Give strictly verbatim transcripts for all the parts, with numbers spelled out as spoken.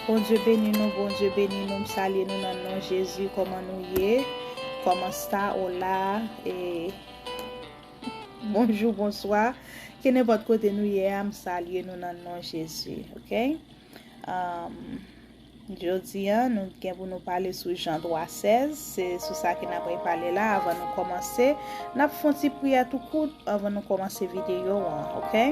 Bondye beni nou, Bondye beni nou. M salye nou nan non Jezi. Kòman nou ye? Kòman sta? Ola, e, bonjou, bonswa. Ke nenpòt kote nou ye a, m salye nou nan non Jezi, oke? Um, jodi a, nou gen pou nou pale sou Jan twa sèz, se sou sa ke n ap pale la. Avan nou kòmanse, n ap fè yon ti priyè tou kout anvan nou kòmanse videyo an, oke?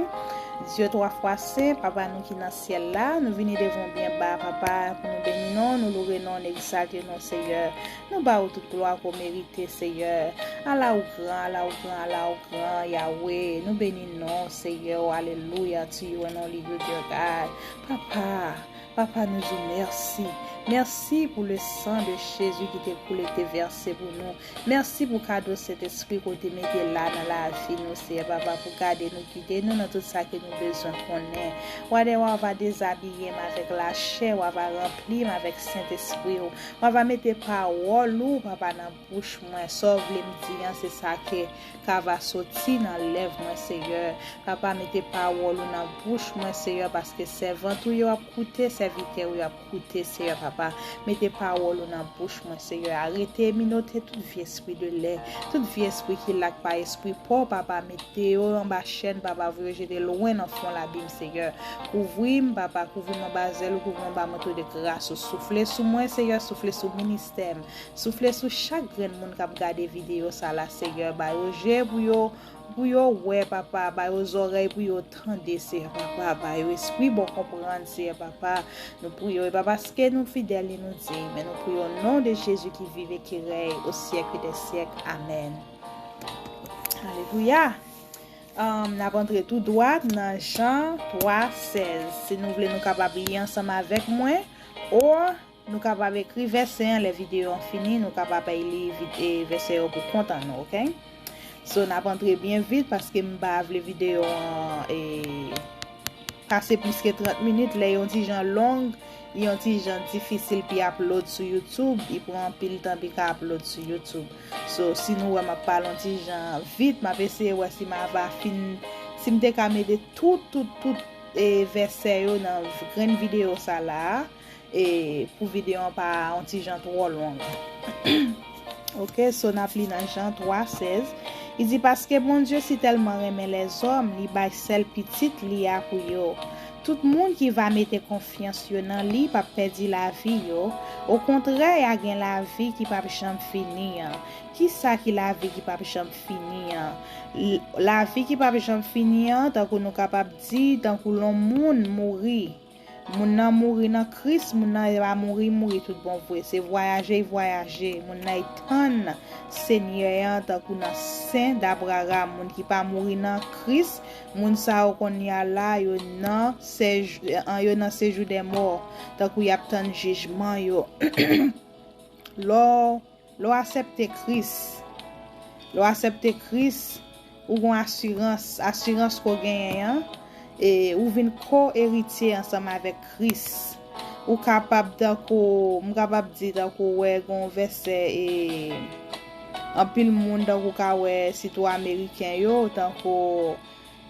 Dye twa fwa sen, Papa nou ki nan syèl la, nou vini devan w byen ba, Papa, pou nou beni non, nou loure non, nou egzalte non, Seyè. Nou ba ou tout glwa ke w merite, Seyè. Ala ou gran, ala ou gran, ala ou gran, Yawe. Nou beni non, Seyè, alelouya, to you and only you, dear God. Papa, Papa, nou di w mèsi. Mèsi pou le san de Jezi ki te koule, ki te vèse pou nou. Mèsi pou kado Sentespri ke w te mete la nan lavi nou, Seyè Papa, pou gade nou, gide nou nan tout sa ke nou bezwen konnen. Wade w ava dezabiye m avèk lachè, w ava ranpli m avèk Sentespri w. W ava mete pawòl ou, Papa, nan bouch mwen. Sa w vle m di an, se sa ke ka va soti nan lèv mwen, Seyè. Papa, mete pawòl ou nan bouch mwen, Seyè, paske sèvant ou yo ap koute, sèvitè ou yo ap koute, Seyè, Papa. Mete pawòl ou nan bouch mwen, Seyè. Arete, minote tout vye espri de lè, tout vye espri ki la k pa espri pa w, Papa. Mete yo anba chèn, Papa, voye yo jete lwen nan fon labim, Seyè. Kouvri m, Papa, kouvri m anba zèl ou, kouvri m anba manto de gras ou. Soufle sou mwen, Seyè, soufle sou ministè m. Soufle sou chak grenn moun k ap gade videyo sa la, Seyè. Ba yo je pou yo, pou yo wè, Papa. Ba yo zòrèy pou yo tande, Seyè Papa. Ba yo espri bon konprann, Seyè Papa. Nou priye w, e pa paske nou fidèl ni nou diy, men nou priye w o non de Jezi ki viv e ki rèy o syèk dè syèk. Amèn. Alelouya. Um, n ap antre tou dwat nan Jan twa sèz. Si nou vle, nou kapab li ansanm avèk mwen, o nou kapab ekri vèsè an lè videyo an fini, nou kapab li vid-, e, vèsè yo pou kont an nou, oke? So, n ap antre byen vit paske m pa vle videyo an, e, pase plis ke trant minit. Lè yon ti jan long, yon ti jan difisil pou y upload sou YouTube, li pran anpil tan pou y ka upload sou YouTube. So, si nou wè m ap pale yon ti jan vit, m ap eseye wè si m ava fin, si m te ka mete tout, tout, tout, e, vèsè yo nan grenn videyo sa la a, e, pou videyo an pa yon ti jan twò long. Oke, so n ap li nan Jan twa sèz. Li di, paske Bondye si tèlman renmen lèzòm, li bay sèl pitit li a pou yo. Tout moun ki va mete konfyans yo nan li p ap pèdi lavi yo. Okontrè, y a gen lavi ki p ap janm fini an. Ki sa ki lavi ki p ap janm fini an? L-, lavi ki p ap janm fini an, tankou nou kapab di, tankou lè yon moun mouri. Moun nan mouri nan Kris, moun nan pa mouri, mouri tout bon vre. Se vwayaje, l vwayaje. Moun nan, l tann Senyè an tankou nan sen d Abraram. Moun ki pa mouri nan Kris, moun sa yo kounye a la, yo nan sej-, an, yo nan sejou dè mò, tankou y ap tann jijman yo. Lè w Lè w aksepte Kris, lè w aksepte Kris, ou gen asirans, asirans ke w genyen an, e ou vin ko-eritye ansanm avèk Kris. Ou kapab, tankou, m kapab di, tankou, wè, gen yon vèsè, e anpil moun, tankou, ka wè, sitou ameriken yo, tankou,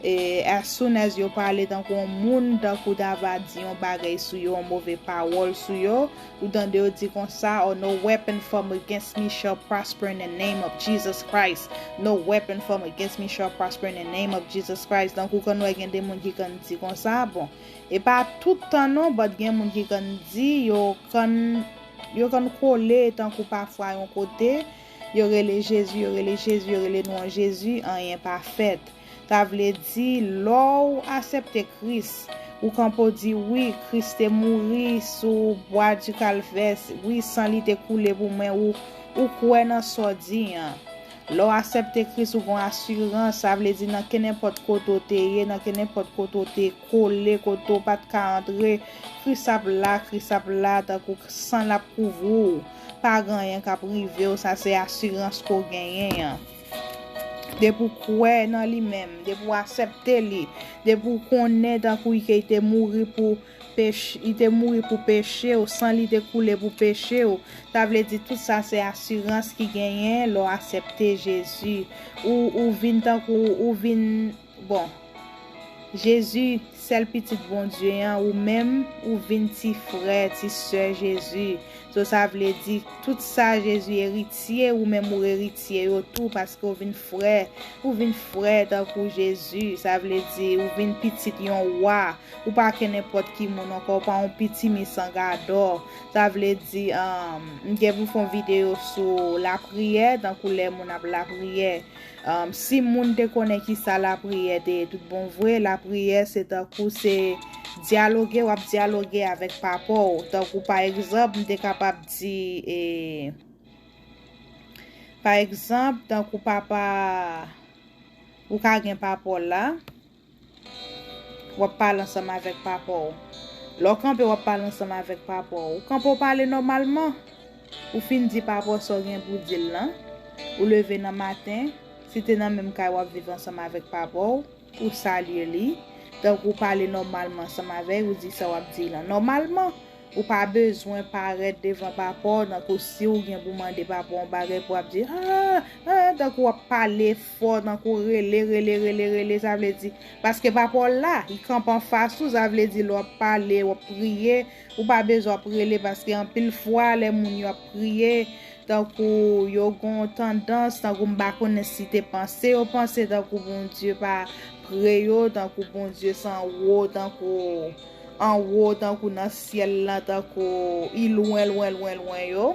E, as soon as yo pale tankou yon moun, tankou ta va di yon bagay sou yo, yon move pawòl sou yo, ou tande yo di konsa, "Oh, no weapon formed against me shall prosper in the name of Jesus Christ. No weapon formed against me shall prosper in the name of Jesus Christ." Tankou konn wè gen de moun ki konn di konsa, bon, e pa tout tan non, but gen moun ki konn di, yo konn, yo konn kole tankou pafwa yon kote, yo rele Jezi, yo rele Jezi, yo rele non Jezi, anyen pa fèt. Sa vle di, lè w aksepte Kris, ou kanpe w di, "Wi, Kris te mouri sou bwa di Kalvè, wi, san li te koule pou mwen," ou, ou kwè nan sa w di an. Lè w aksepte Kris, ou gen asirans, sa vle di, nan kenenpòt kote w te ye, nan kenenpòt kote w te kole, kote w pa t ka antre, Kris ap la, Kris ap la, tankou san l ap kouvri w. Pa gen anyen k ap rive w, sa se asirans ke w genyen an. Depi w kwè nan li menm, depi w aksepte li, depi w konnen tankou ke li te mouri pou pech-, li te mouri pou peche w, san li te koule pou peche w, sa vle di tout sa se asirans ki genyen lè w aksepte Jezi. Ou, ou vin tankou, ou vin, bon, Jezi, sèl pitit Bondye an, ou menm, ou vin ti frè, ti sè Jezi. So, sa vle di, tout sa Jezi eritye, ou menm ou eritye yo tou, paske ou vin frè, ou vin frè tankou Jezi. Sa vle di, ou vin pitit yon wa. Ou pa ke nenpòt ki moun ankò, ou pa yon piti misangadò. Sa vle di, um, m gen pou fè yon videyo sou lapriyè, tankou lè moun ap lapriyè. Um, si moun te konnen ki sa lapriyè te ye tout bon vre, lapriyè se tankou se dyaloge, w ap dyaloge avèk papa w. Tankou pa egzanp, m te kapab di, e, pa egzanp, tankou papa, ou ka gen papa w la, w ap pale ansanm avèk papa w. Lè w kanpe, w ap pale ansanm avèk papa w. Ou kanpe, w pale nòmalman. Ou fin di papa w sa w gen pou di l lan. Ou leve nan maten, si te nan menm kay w ap viv ansanm avèk papa w, ou salye li. Tankou w pale nòmalman ansanm avè l, ou di sa w ap di lan nòmalman. Ou pa bezwen parèt devan papa w, tankou si w gen pou mande papa w yon bagay pou w ap di, ah, ah, tankou w ap pale fò, tankou w rele, rele, rele, rele, sa vle di, paske papa w la, li kanpe anfas ou, sa vle di lè w ap pale, w ap priye, ou pa bezwen ap rele, paske anpil fwa, lè moun yo ap priye, tankou yo gon tandans, tankou m pa konnen si te panse yo panse, tankou Bondye pa pre yo, tankou Bondye se anwo, tankou anwo, tankou nan syèl lan, tankou i lwen, lwen, lwen, lwen yo.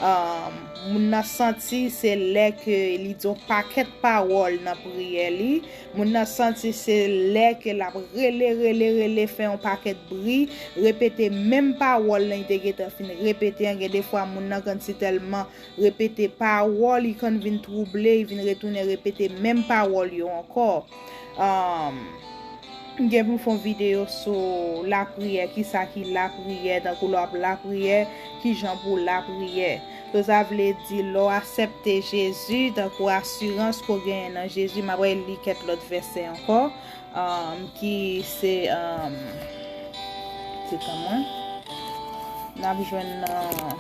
Um, moun nan santi se lè ke li di yon pakèt pawòl nan priyè li. Moun nan santi se lè ke l ap rele, rele, rele, fè yon pakèt bri, repete menm pawòl lan li te gentan fin repete an. Gen defwa moun nan konn si tèlman repete pawòl, li konn vin twouble, li vin retounen repete menm pawòl yo ankò. Um, M gen pou m fè yon videyo sou lapriyè, kisa ki lapriyè, tankou lè w ap lapriyè, kijan pou w lapriyè. So, sa vle di, lè w aksepte Jezi, tankou asirans ke w genyen nan Jezi, m ap li kèk lòt vèsè ankò, um, ki se, um, se tan mwen. N ap jwenn nan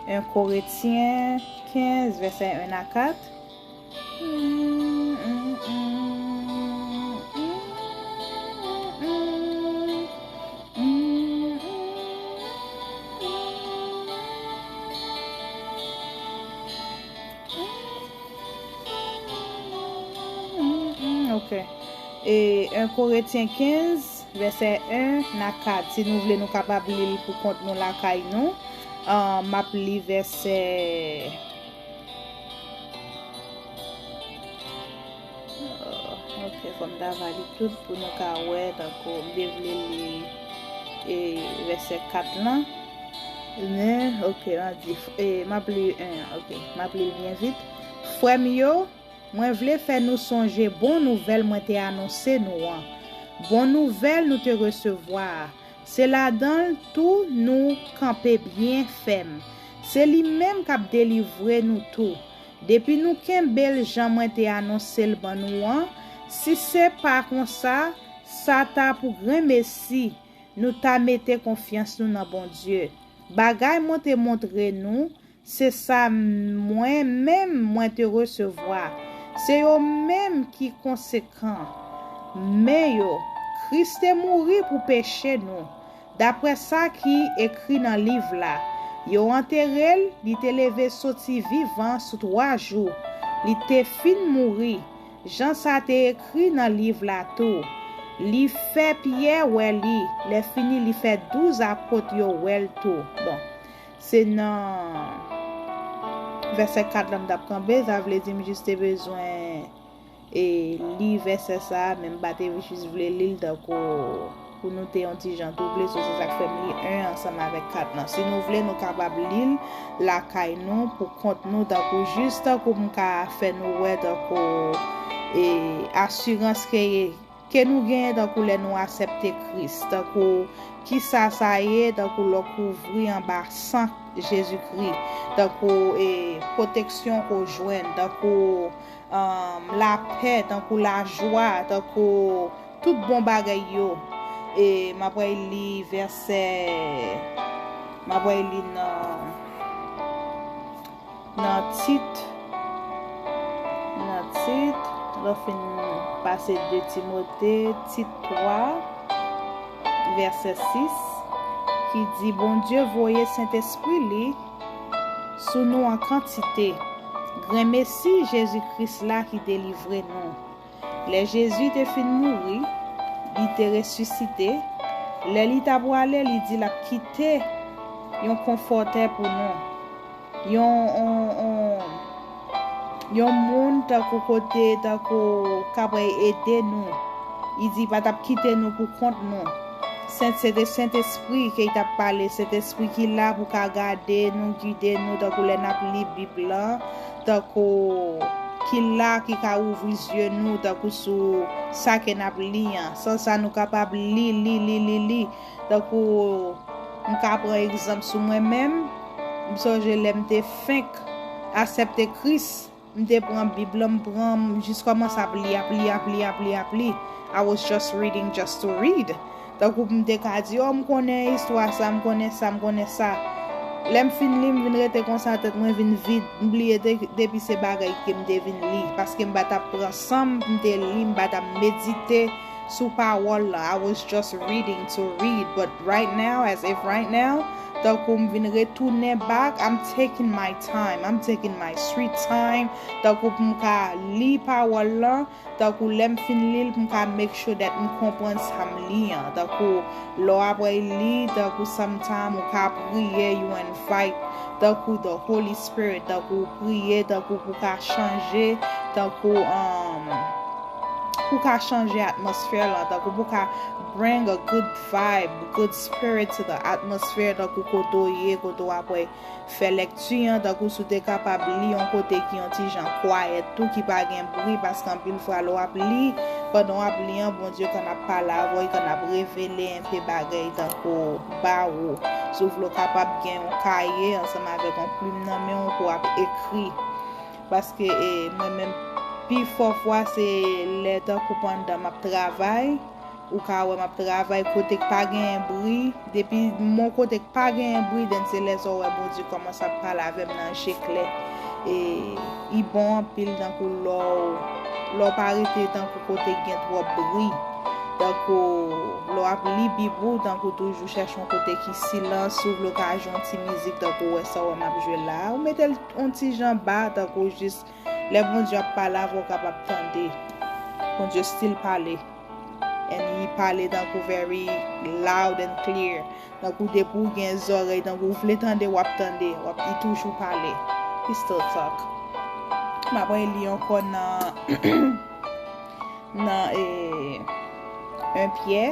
en Korentyen kenz, vèsè en a kat. Ok. E en Korentyen kenz, vèsè en a kat. Si nou vle, nou kapab li l pou kont nou lakay nou. Ah, m ap li vèsè Ah, ok, fò m ta va li tout pou nou ka wè, tankou m te vle li, e, vèsè kat lan. Men, ok, m ap di, e, m ap li en an, ok, m ap li l byen vit. Frè m yo, mwen vle fè nou sonje bon nouvèl mwen te anonse nou an. Bon nouvèl nou te resevwa a. Se ladan l tou nou kanpe byen fèm. Se li menm k ap delivre nou tou. Depi nou kenbe l jan mwen te anonse l ban nou an, si se pa konsa, sa ta pou grenmesi nou ta mete konfyans nou nan Bondye. Bagay mwen te montre nou, se sa mwen menm mwen te resevwa. Se yo menm ki konsekan. Men yo, Kris te mouri pou peche nou, dapre sa ki ekri nan liv la. Yo antere l, li te leve soti vivan sou twa jou. Li te fin mouri, jan sa te ekri nan liv la tou. Li fè Pyè wè li, lèfini li fè douz apot yo wè l tou. Bon, se nan vèsè kat la m t ap kanpe, sa vle di m jis te bezwen, e, li vèsè sa a, men m pa te jis vle li l tankou pou nou te yon ti jan twouble, so se sa k fè m li en ansanm avèk kat lan. Si nou vle, nou kapab li l lakay nou, pou kont nou, tankou jis tankou m ka fè nou wè, tankou, e, asirans ke ke nou genyen tankou lè nou aksepte Kris, tankou kisa sa ye, tankou lè w kouvri anba san Jezikri, tankou, e, pwoteksyon ke w jwenn, tankou, um, lapè, tankou lajwa, tankou tout bon bagay yo. E m ap li vèsè, m ap li nan nan Tit, nan Tit, lè w fin pase de Timote, Tit twa, vèsè sis, ki di, Bondye voye Sentespri li sou nou an kantite, grenmesi Jezi Kris la ki delivre nou. Lè Jezi te fin mouri, li te resisite. Lè li t ap prale, li di l ap kite yon konfòtè pou nou. Yon, yon, yon, yon moun tankou kote, tankou k ap ede nou. Li di pa t ap kite nou pou kont nou. Sent, se te Sentespri ke l t ap pale, Sentespri ki la pou ka gade nou, gide nou, tankou lè n ap li Bib lan, tankou ki la, ki ka ouvri zye nou, tankou sou sa ke n ap li an. San sa, nou kapab li, li, li, li, li. Tankou, m ka pran egzanp sou mwen menm, m sonje lè m te fenk aksepte Kris, m te pran Bib lan, m pran, m jis kòmanse ap li, ap li, ap li, ap li, ap li. I was just reading just to read. Tankou m te ka di, o, m konnen istwa sa, m konnen sa, m konnen sa. Lè m fin li, m vin rete konsa, tèt mwen vin vid. M bliye de, depi se bagay ke m te vin li. Paske m pa t ap pran san m, m te li, m pa t ap medite sou pawòl la. I was just reading to read. But right now, as if right now, tankou m vin retounen back, I'm taking my time. I'm taking my sweet time. Tankou pou m ka li pawòl lan, tankou lè m fin li l, pou m ka make sure that m konprann sa m li an. Tankou lè w ap li, tankou sometime ou ka priye, you invite, tankou the Holy Spirit, tankou ou priye, tankou pou ka chanje, tankou, um, pou ka chanje atmosfè lan, tankou pou ka bring a good vibe, good spirit to the atmosphere, tankou kote w ye, kote w ap fè lèkti an, tankou si w te kapab li yon kote ki yon ti jan quiet tou, ki pa gen bri, paske anpil fwa lè w ap li, pandan w ap li an, Bondye konn ap pale avè w, li konn ap revele enpe bagay tankou ba ou. Si w vle w kapab gen yon kaye ansanm avèk yon plim nan men w pou w ap ekri. Paske, e, mwen menm, pifò fwa se lè tankou pandan m ap travay, ou ka wè m ap travay kote k pa genyen bri. Depi m yon kote k pa genyen bri, then se lè sa w wè Bondye kòmanse ap pale avè m nan je klè. E li bon anpil tankou lè w, lè w pa rete tankou kote k gen twòp bri. Tankou lè w ap li Bib ou, tankou toujou chèche yon kote ki silans, si w vle w ka jwe yon ti mizik tankou w wè sa w wè m ap jwe la. Ou mete l yon ti jan ba, tankou jis lè Bondye ap pale avè w, w kapab tande. Bondye still pale. And li pale tankou very loud and clear. Tankou depi w gen zòrèy, tankou w vle tande, w ap tande. W ap, li toujou pale. He still talk. M ap reli ankò nan, nan, e, en Pyè.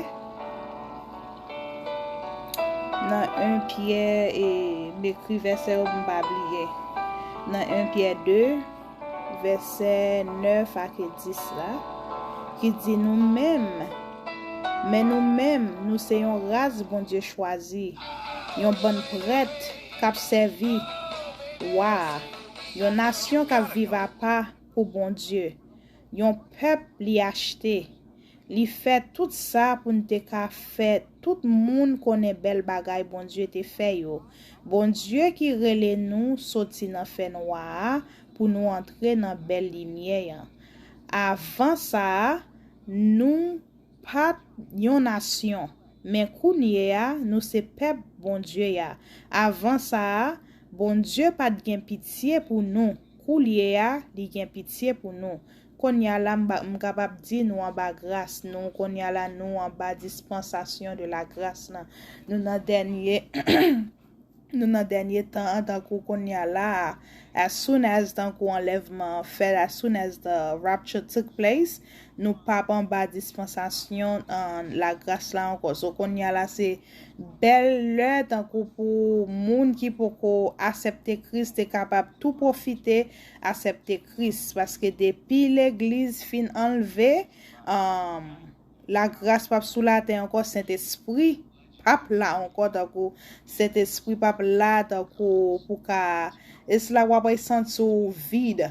Nan en Pyè, e, m ekri vèsè yo pou m pa bliye. Nan en Pyè de, vèsè nèf ak dis la, ki di, nou menm, men nou menm, nou se yon ras Bondye chwazi, yon bann prèt k ap sèvi Wa a, yon nasyon k ap viv apa pou Bondye, yon pèp li achte. Li fè tout sa pou n te ka fè tout moun konnen bèl bagay Bondye te fè yo. Bondye ki rele nou soti nan fènwa a pou nou antre nan bèl limyè an. Avan sa a, nou pa t yon nasyon, men kounye a, nou se pèp Bondye a. Avan sa a, Bondye pa t gen pitye pou nou. Koulye a, li gen pitye pou nou. Kounye a la, m ba, m kapab di nou anba gras, nou, kounye a la, nou anba dispensasyon de la gras lan. Nou nan dènye, nou nan dènye tan an, tankou kounye a la, as soon as, tankou anlèvman an fèt, as soon as the rapture took place, nou p ap anba dispensasyon, uh, lagras la ankò. So, kounye a la, se bèl lè, tankou pou moun ki poko aksepte Kris, te kapab tou pwofite aksepte Kris. Paske depi legliz fin anlve, um, lagras p ap sou latè ankò, Sentespri p ap la ankò, tankou Sentespri p ap la, tankou pou ka, it's like w ap santi w vid.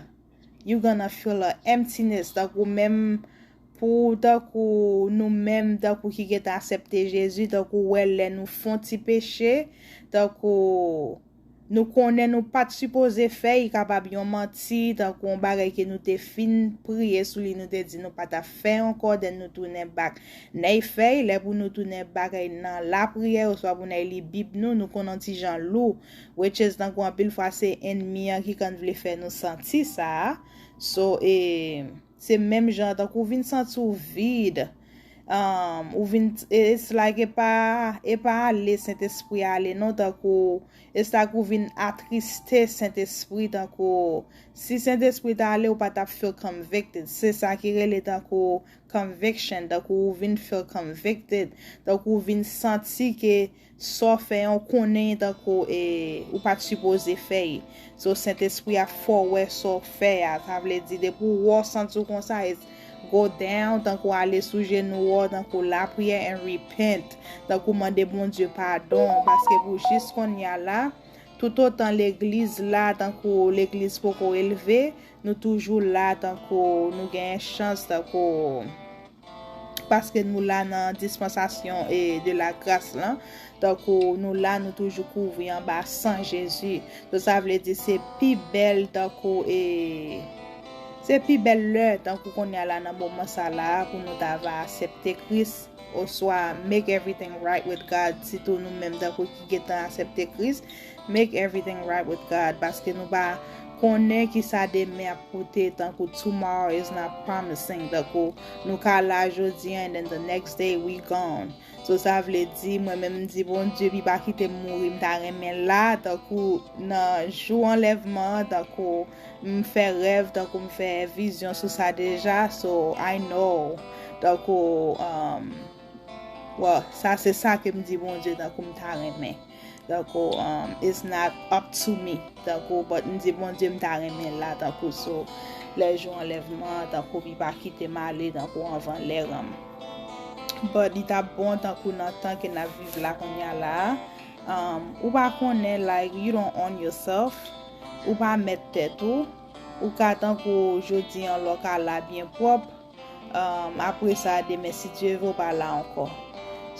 You gonna feel a emptiness, tankou menm pou, tankou nou menm, tankou ki gentan aksepte Jezi, tankou wè lè nou fè yon ti peche, tankou nou konnen nou pa t sipoze fè, li kapab yon manti, tankou yon bagay ke nou te fin priye sou li, nou te di nou pa t ap fè ankò, then nou tounen back. Nan fèy, lè pou nou tounen back nan lapriyè, oswa pou n al li Bib nou, nou konn yon ti jan lou, which is tankou anpil fwa se ènmi an ki konn vle fè nou santi sa. So, e, se menm jan tankou w vin santi w vid. Um, ou vin, it's like, e pa, e pa ale Sentespri a ale non, tankou, it's like ou vin atriste Sentespri, tankou, si Sentespri ta ale, ou pa t ap feel convicted. Se sa ki rele tankou conviction, tankou ou vin feel convicted, tankou ou vin santi ke sa w fè an, ou konnen tankou, e, ou pa t sipoze fè l. So, Sentespri a fè w wè sa w fè a. Sa vle di, depi w wè w santi w konsa, it's go down, tankou ale sou jenou w, tankou lapriyè and repent, tankou mande Bondye padon, paske pou jis kounye a la, toutotan legliz la, tankou legliz poko elve, nou toujou la, tankou nou genyen chans, tankou paske nou la nan dispansasyon e de la gras lan, tankou nou la, nou toujou kouvri anba san Jezi. So, sa vle di se pi bèl tankou, e, se pi bèl lè tankou kounye a la nan moman sa la pou nou ta va aksepte Kris, oswa make everything right with God, sitou nou menm tankou ki gentan aksepte Kris, make everything right with God, paske nou pa konnen ki sa demen ap pote, tankou tomorrow is not promising, tankou nou ka la jodi an, and then the next day we gone. So, sa vle di, mwen menm m di Bondye, pi pa kite m mouri, m ta renmen la, tankou nan jou anlèvman an, tankou m fè rèv, tankou m fè vizyon sou sa deja, so I know, tankou, um, well, sa se sa ke m di Bondye, tankou m ta renmen. Tankou, um, it's not up to me. Tankou, but m di Bondye m ta renmen la, tankou, so, lè jou anlèvman an, tankou, pi pa kite m ale, tankou, anvan lè an. But li t ap bon, tankou, nan tan ke n ap viv la kounye a la, um, ou pa konnen, like, you don't own yourself. Ou pa mèt tèt ou. Ou ka, tankou, jodi an, lè w ka la byen pwòp, um, apre sa, demen, si Dye vle, w pa la ankò.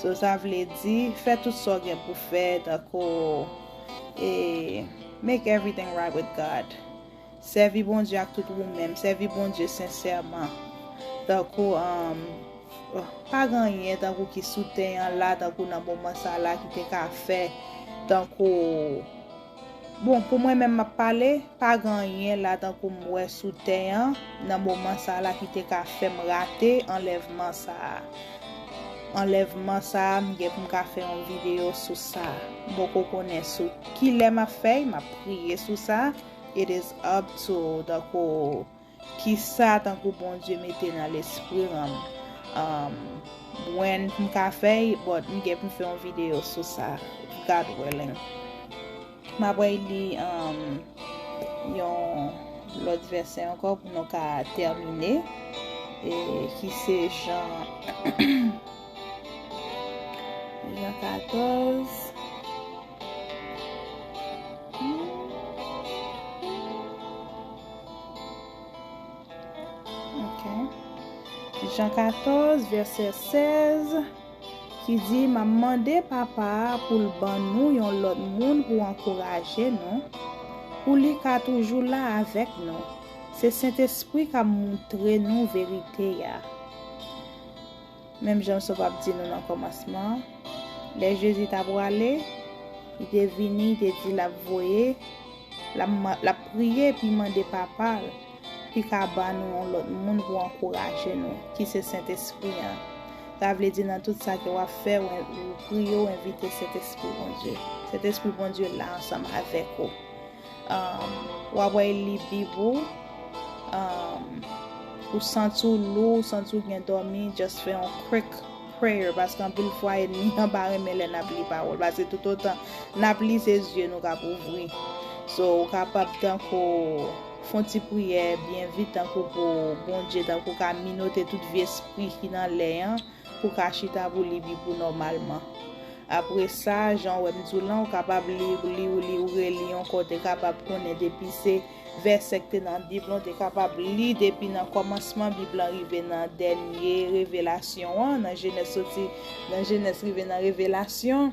So, sa vle di, fè tout sa w gen pou fè, tankou, e, make everything right with God. Sèvi Bondye ak tout ou menm. Sèvi Bondye sensèman. Tankou, um, pa gen anyen tankou ki sou tè an la, tankou nan moman sa la ki te ka fè, tankou, bon, pou mwen menm m ap pale, pa gen anyen la tankou m wè sou tè an, nan moman sa la ki te ka fè m rate anlèvman sa a. Anlèvman sa a, m gen pou m ka fè yon videyo sou sa. M poko konnen sou kilè m ap fè l, m ap priye sou sa. It is up to, tankou, kisa tankou Bondye mete nan lespri m, um, when m ka fè l, but m gen pou m fè yon videyo sou sa, God willing. M ap li, um, yon lòt vèsè ankò pou nou ka tèmine, e ki se Jan, Jan katòz. Ok. Jan katòz, vèsè sèz, ki di, "M ap mande Papa a pou l ban nou yon lòt moun pou ankouraje nou, pou li ka toujou la avèk nou. Se Sentespri k ap montre nou verite a." Menm jan m sot ap di nou nan kòmansman an, lè Jezi t ap prale, li te vini, li te di l ap voye, l ap ma-, l ap priye, epi mande Papa l, ki ka ban nou yon lòt moun pou ankouraje nou, ki se Sentespri an. Sa vle di nan tout sa ke w ap fè, w, w priye, w envite Sentespri Bondye. Sentespri Bondye la ansanm avèk ou. Um, w ap wè li li Bib ou. Um, ou santi w lou, ou santi w gen dòmi, just fè yon quick prayer, paske anpil fwa ènmi an pa renmen lè n ap li pawòl, paske toutotan n ap li, se zye nou k ap ouvri. So, ou kapab tankou fè yon ti priyè byen vit, tankou pou Bondye, tankou ka minote tout vye espri ki nan lè an, pou ka chita pou li Bib ou nòmalman. Apre sa, jan w wè m di w lan, ou kapab li, ou li, ou li, ou reli ankò, ou te kapab konnen depi se vèsè k te nan Bib lan, ou te kapab li depi nan kòmansman Bib lan rive nan dènye revelasyon an, nan Jenèz soti, nan Jenèz rive nan Revelasyon.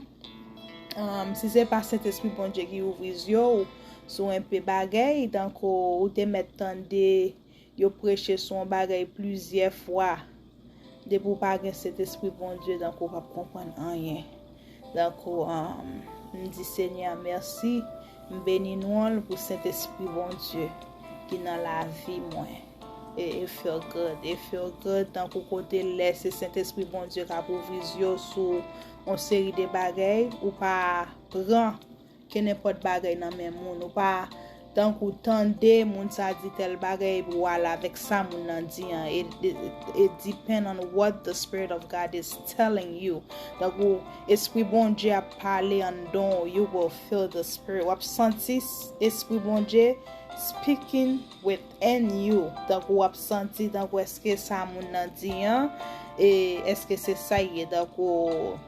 Um, si se pa Sentespri Bondye ki ouvri zye w sou enpe bagay, tankou ou te mèt tande yo preche sou yon bagay plizyè fwa, depi w pa gen Sentespri Bondye, tankou w p ap konprann anyen. Tankou, um, m di Senyè mèsi, m beni non l pou Sentespri Bondye ki nan lavi mwen. E, e feel good, e feel good, tankou kote lè se Sentespri Bondye k ap ouvri zye w sou yon seri de bagay, ou pa pran kenenpòt bagay nan men moun, ou pa tankou tande moun sa di tèl bagay epi w ale avèk sa moun nan di an. It, it, it depend on what the Spirit of God is telling you. Tankou Espri Bondye ap pale anndan w, you will feel the Spirit. W ap santi s- Espri Bondye speaking within you. Tankou w ap santi, tankou èske sa moun nan di an, e èske se sa y ye? Tankou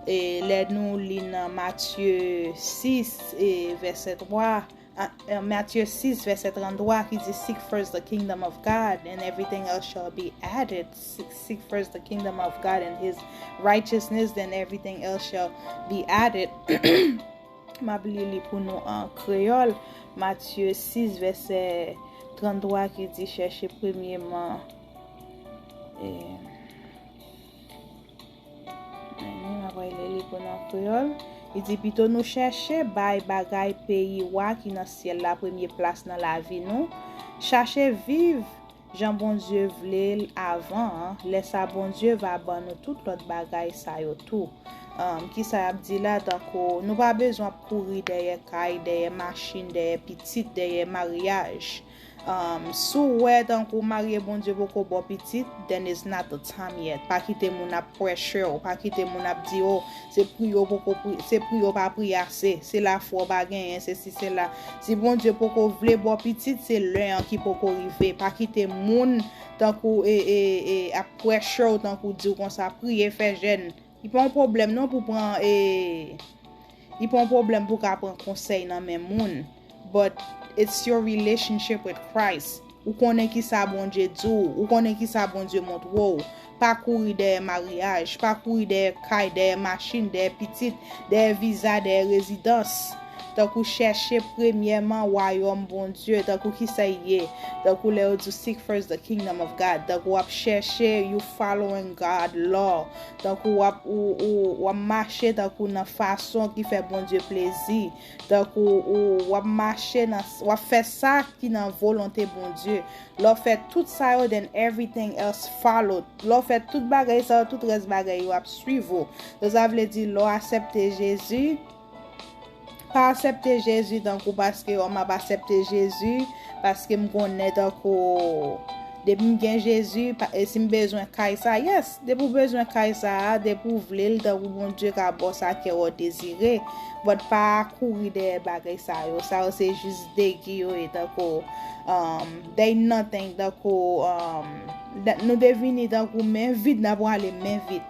e lè nou li nan Matye sis, e vèsè twa, a, e, Matye sis, vèsè tranntwa, ki di, "Seek first the kingdom of God, and everything else shall be added." Seek, seek first the kingdom of God and his righteousness, then everything else shall be added. M ap li li pou nou an kreyòl. Matye sis, vèsè tranntwa, ki di, "Chèche premyèman." E, Amen. M ap li li pou nou an kreyòl. Li di, "Pito nou chèche bay bagay peyi wa ki nan syèl la premye plas nan lavi nou. Chache viv jan Bondye vle l avan an. Lè sa, Bondye va ban nou tout lòt bagay sa yo tou." Um, kisa y ap di la? Tankou nou pa bezwen ap kouri dèyè kay, dèyè machin, dèyè pitit, dèyè maryaj. Um, si w wè tankou w marye, Bondye poko ba w pitit, then it's not the time yet. Pa kite moun ap pressure w, pa kite moun ap di, "Oh, se pri yo poko pri, se pri yo pa pri ase, se lafwa w pa genyen, se si, se la." Si Bondye poko vle ba w pitit, se lè an ki poko rive. Pa kite moun tankou e, e, e, ap pressure w, tankou di w konsa, "Priye, fè jèn." Li pa yon pwoblèm non pou pran, e, li pa yon pwoblèm pou ka pran konsèy nan men moun. But it's your relationship with Christ. Ou konnen ki sa Bondye di w, ou konnen ki sa Bondye montre w. Pa kouri dèyè maryaj, pa kouri dèyè kay, dèyè machin, dèyè pitit, dèyè viza, dèyè rezidans. Tankou chèche premyèman wayòm Bondye, tankou ki sa l ye, tankou lè yo di w, "Seek first the kingdom of God," tankou w ap chèche, you following God law, tankou w ap, ou, ou, w ap mache tankou nan fason ki fè Bondye plezi, tankou ou, w ap mache nan, w ap fè sa ki nan volonte Bondye. Lè w fè tout sa yo, then everything else follow. Lè w fè tout bagay sa yo, tout rès bagay yo ap swiv ou. So, sa vle di, lè w aksepte Jezi, pa aksepte Jezi tankou paske, "Oh, m ap aksepte Jezi, paske m konnen tankou depi m gen Jezi, pa, e si m bezwen kay sa?" Yes, depi w bezwen kay sa a, depi w vle l, tankou Bondye ka ba w sa kè w dezire. But pa kouri dèyè bagay sa yo. Sa yo se jis degi yo ye, tankou, um, they nothing, tankou, um, da- nou te vini tankou men vid, n ap prale men vid.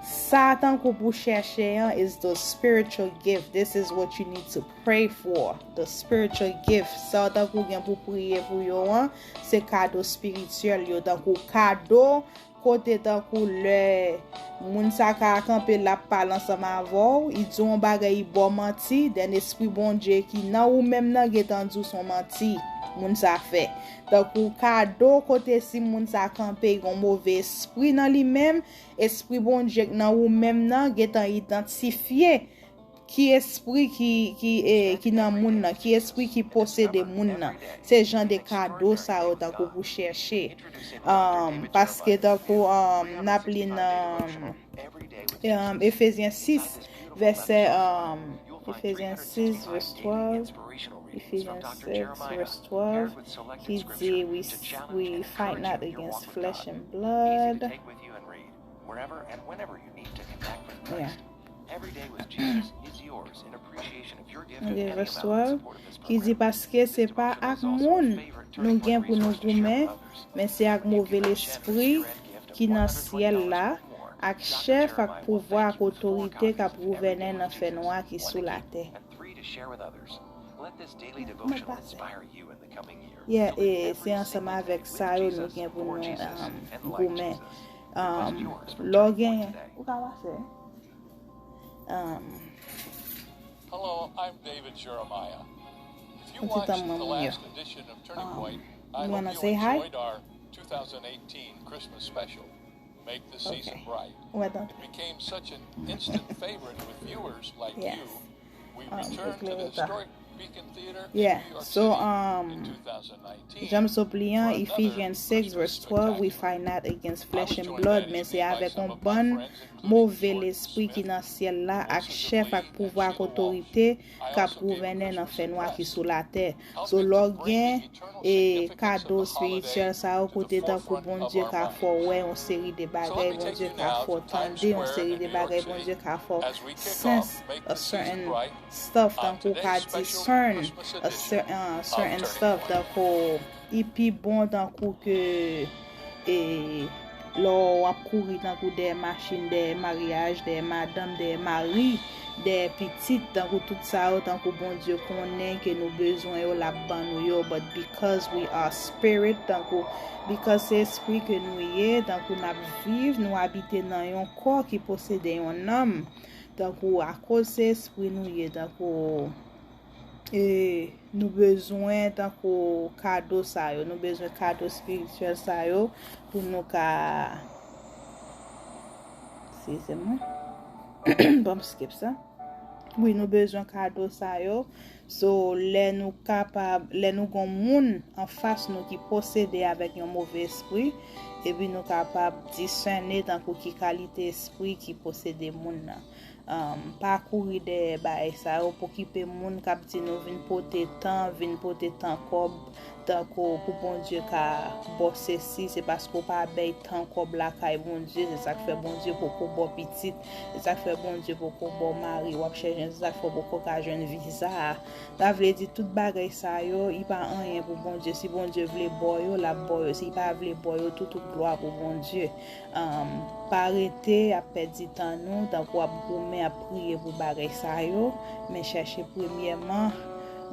Sa tankou pou chèche an is the spiritual gift. This is what you need to pray for. The spiritual gift. Sa w tankou gen pou priye pou yo an, se kado espirityèl yo. Tankou kado kote tankou lè moun sa ka kanpe l ap pale ansanm avè w, li di w yon bagay, li ba w manti, then Espri Bondye ki nan ou menm nan gentan di w se yon manti moun sa fè. Tankou kado kote si moun sa kanpe, li gen yon move espri nan li menm, Espri Bondye k nan ou menm nan gentan idantifye ki espri ki, ki, e, ki nan moun nan, ki espri ki posede moun nan. Se jan de kado sa yo tankou pou chèche. Um, paske tankou, um, n ap li nan, um, Efezyen sis, vèsè, um, Efezyen sis, vès twèlv, Ephesians six, verse twelve, ki di, "We, we fight not against flesh and blood." Wherever and whenever you need to connect with Christ. Yeah. Every day with Jesus is yours in appreciation of your gift of any amount in support of this program. Ki di, "Paske se pa ak moun nou gen pou nou goumen, men se ak move lespri ki nan syèl la, ak chèf, ak pouvwa, ak otorite k ap gouvène nan fènwa ki sou latè." And three, to share with others. Let this daily devotional inspire you in the coming year. Yeah, e se ansanm avèk sa yo nou gen pou nou, um, goumen. Um, lè w genyen, ou ka pase. Um, Hello, I'm David Jeremiah. If you Yon ti tan watched mwen the mwen yo. last edition of Turning Um, Point, I you wanna hope you say hi? Enjoyed our two thousand eighteen Christmas special, Make the Season Okay. Bright. Ou wè tan. It became such an instant favorite with viewers like Yes. you. We Um, returned to the eklere ta. Historic Beacon Theater Yeah, in New York so, City um, in two thousand nineteen Jan m sot li an, for another Ephesians six Christmas verse twelve, we spectacular. Fight not against I flesh was and joined blood, that men evening se by avèk some yon of my bann friends, including move George lespri ki Smith, nan syèl la ak Moses chèf ak Lee, and pouvwa ak Jim Walsh. Otorite I k ap also gave a gouvènen nan Christmas fènwa ki address. Sou latè. How So, good lè to w bring gen the eternal e significance of kado the espirityèl holiday sa yo to the kote tankou forefront of Bondye our ka minds. fè w wè yon seri de So bagay, let me take Bondye you ka now fè w to Times tande yon Square seri in de New York bagay, City Bondye ka fè w as we kick off sense Make a the Season certain Bright stuff, on tankou w ka today's special discern Christmas a edition cer- a of certain Turning stuff, Point. Tankou li pi bon tankou ke e lè w ap kouri tankou dèyè machin, dèyè maryaj, dèyè madanm, dèyè mari, dèyè pitit, tankou tout sa yo, tankou Bondye konnen ke nou bezwen yo, l ap ban nou yo, but because we are spirit, tankou, because se espri ke nou ye, tankou n ap viv, nou abite nan yon kò ki posede yon nanm, tankou akoz se espri nou ye, tankou e nou bezwen tankou kado sa yo, nou bezwen kado espirityèl sa yo pou nou ka, excusez-moi, bon, m skip sa. Wi, nou bezwen kado sa yo. So, lè nou kapab, lè nou gon moun anfas nou ki posede avèk yon move espri, epi nou kapab disène tankou ki kalite espri ki posede moun nan. Um, pa kouri dèyè bagay sa yo, pokipe moun k ap di nou vin pote tan, vin pote tan kòb, tankou pou Bondye ka ba w sesi, se paske w pa bay tan kòb lakay Bondye, se sa k fè Bondye poko ba w pitit, se sa k fè Bondye poko ba w mari, w ap chèche, se sa k fè w poko ka jwenn viza a. Sa vle di tout bagay sa yo, li pa anyen pou Bondye. Si Bondye vle ba w yo, l ap ba w yo. Si li pa vle ba w yo tou, tout glwa pou Bondye. Um, pa rete ap pèdi tan nou, tankou ap goumen, ap priye pou bagay sa yo, men chèche premyèman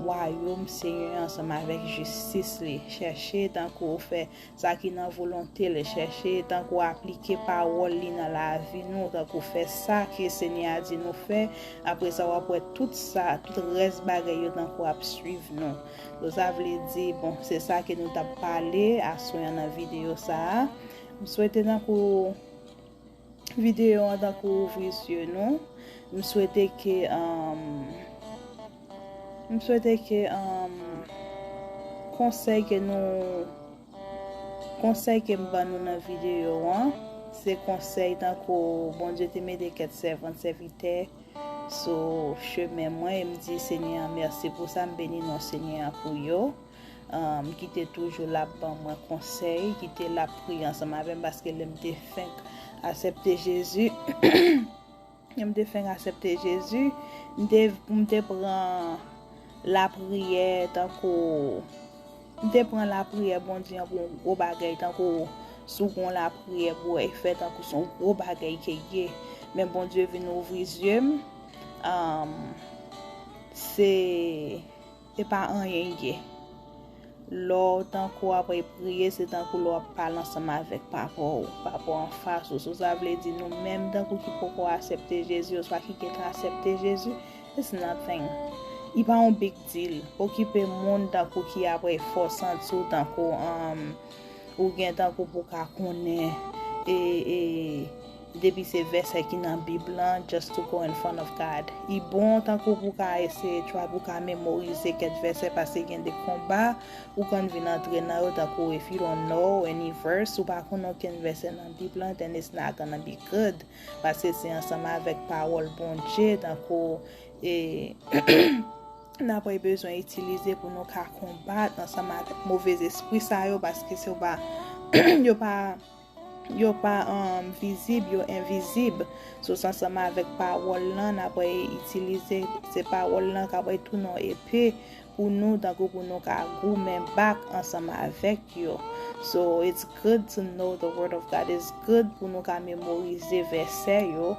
wayòm Senyè an ansanm avèk jistis li. Chèche tankou w fè sa ki nan volonte l, chèche tankou w aplike pawòl li nan lavi nou, tankou fè sa ke Senyè a di nou fè. Apre sa, w ap wè tout sa, tout rès bagay yo tankou ap swiv nou. So, sa vle di, bon, se sa ke nou t ap pale aswè an nan videyo sa a. M swete tankou videyo an tankou ouvri zye nou. M swete ke, um, m swete ke, um, konsèy ke nou, konsèy ke m ban nou nan videyo an, se konsèy tankou Bondye te mete kèk sèvant, sèvitè sou chemen mwen, e m di Senyè a mèsi pou sa, m beni non Senyè a pou yo. Um, ki te toujou la ap ban mwen konsèy, ki te la ap priye ansanm avè m, paske lè m te fenk aksepte Jezi, lè m te fenk aksepte Jezi, m te, m te pran lapriyè tankou, m te pran lapriyè Bondye an pou yon gwo bagay, tankou si w gon lapriyè pou w fè, tankou se yon gwo bagay ke ye. Men Bondye vin ouvri zye m, um, se e pa anyen ye. Lè w tankou apre priye, se tankou lè w ap pale ansanm avèk papa w, papa w anfas ou. So, sa vle di nou menm tankou ki poko aksepte Jezi, oswa ki gentan aksepte Jezi, it's nothing. Li pa yon big deal. Okipe moun tankou ki apre fò santi w tankou, um, ou gen tankou pou ka konnen e, e, depi se vèsè ki nan Bib lan, just to go in front of God. Li bon tankou pou ka eseye try pou ka memorize kèk vèsè, paske gen de konba ou konn vin antre nan yo, tankou if you don't know any verse, ou pa konn okenn vèsè nan Bib lan, then it's not gonna be good. Paske se ansanm avèk pawòl Bondye, tankou e n apre bezwen itilize pou nou ka konbat ansanm avèk move espri sa yo, paske se yo pa, yo pa, yo pa, um, vizib, yo envizib. So, se ansanm avèk pawòl lan, n apre itilize, se pawòl lan k apre tounen yon epe pou nou, tankou pou nou ka goumen back ansanm avèk yo. So, it's good to know the word of God. It's good pou nou ka memorize vèsè yo.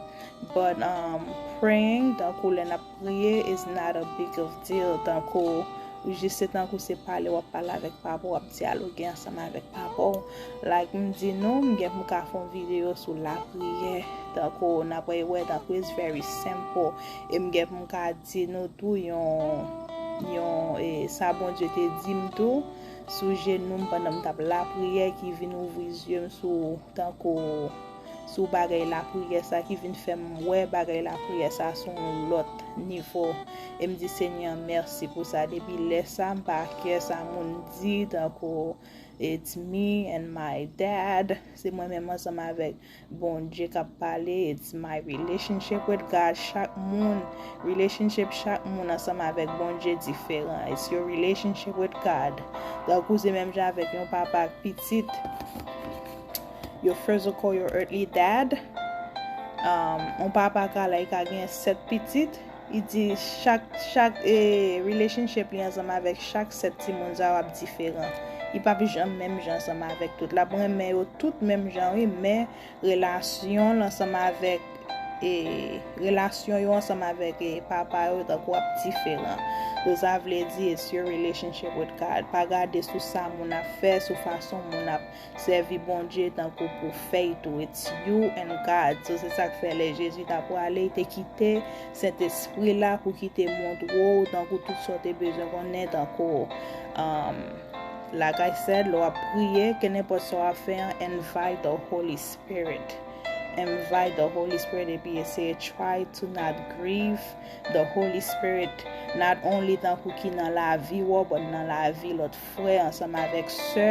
But, um, praying, tankou lè n ap priye, is not a big of deal. Tankou, Jis se tankou se pale w ap pale avèk papa w, w ap dyaloge ansanm avèk papa w. Like m di nou, m gen pou m ka fè yon videyo sou lapriyè. Tankou n ap wè, tankou it's very simple. E m gen pou m ka di nou tou yon, yon, e, sa Bondye te di m tou, sou jenou m pandan m t ap lapriyè ki vin ouvri zye m sou, tankou sou bagay lapriyè sa ki vin fè m wè bagay lapriyè sa sou yon lòt nivo. E m di Senyè mèsi pou sa. Depi lè sa, m pa kè sa moun di, tankou it's me and my dad. Se mwen menm ansanm avèk Bondye k ap pale. It's my relationship with God. Chak moun, relationship chak moun ansanm avèk Bondye diferan. It's your relationship with God. Tankou se menm jan avèk yon papa ak pitit. Your physical, your earthly dad. Um, yon papa ka la, li ka gen sèt pitit. Li di chak, chak, eh, relationship li ansanm avèk chak sèt timoun sa yo ap diferan. Li p ap janm menm jan ansanm avèk tout. L ap renmen yo tout menm jan, wi, men relasyon l ansanm avèk, eh, relasyon yo ansanm avèk, eh, papa yo tankou ap diferan. So, sa vle di, it's your relationship with God. Pa gade sou sa moun ap fè, sou fason moun ap sèvi Bondye tankou pou fèy tou. It's you and God. So, se sa k fè lè Jezi t ap prale, li te kite Sentespri la pou ki te montre w tankou tout sa w te bezwen konnen tankou, um, like I said, lè w ap priye, kenenpòt sa w ap fè an, invite the Holy Spirit. Invite the Holy Spirit epi eseye try to not grieve the Holy Spirit, not only tankou ki nan lavi w, but nan lavi lòt frè ansanm avèk sè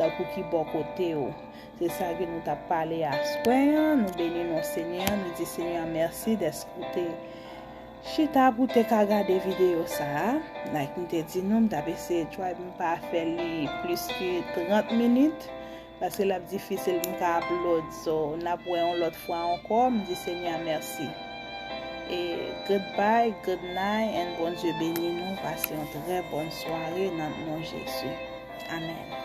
tankou ki bò kote w. Se sa ke nou t ap pale aswè an. Nou beni non Senyè an, nou di Senyè an mèsi dèske w te chita pou te ka gade videyo sa a. Like m te di nou, m t ap eseye try pou m pa fè li plis ke trant minit, paske l ap difisil pou m ka upload. So, n ap wè yon lòt fwa ankò, m di Senyè a mèsi. E goodbye, good night, and Bondye beni nou. Pase yon trè bòn sware nan non Jezi. Amèn.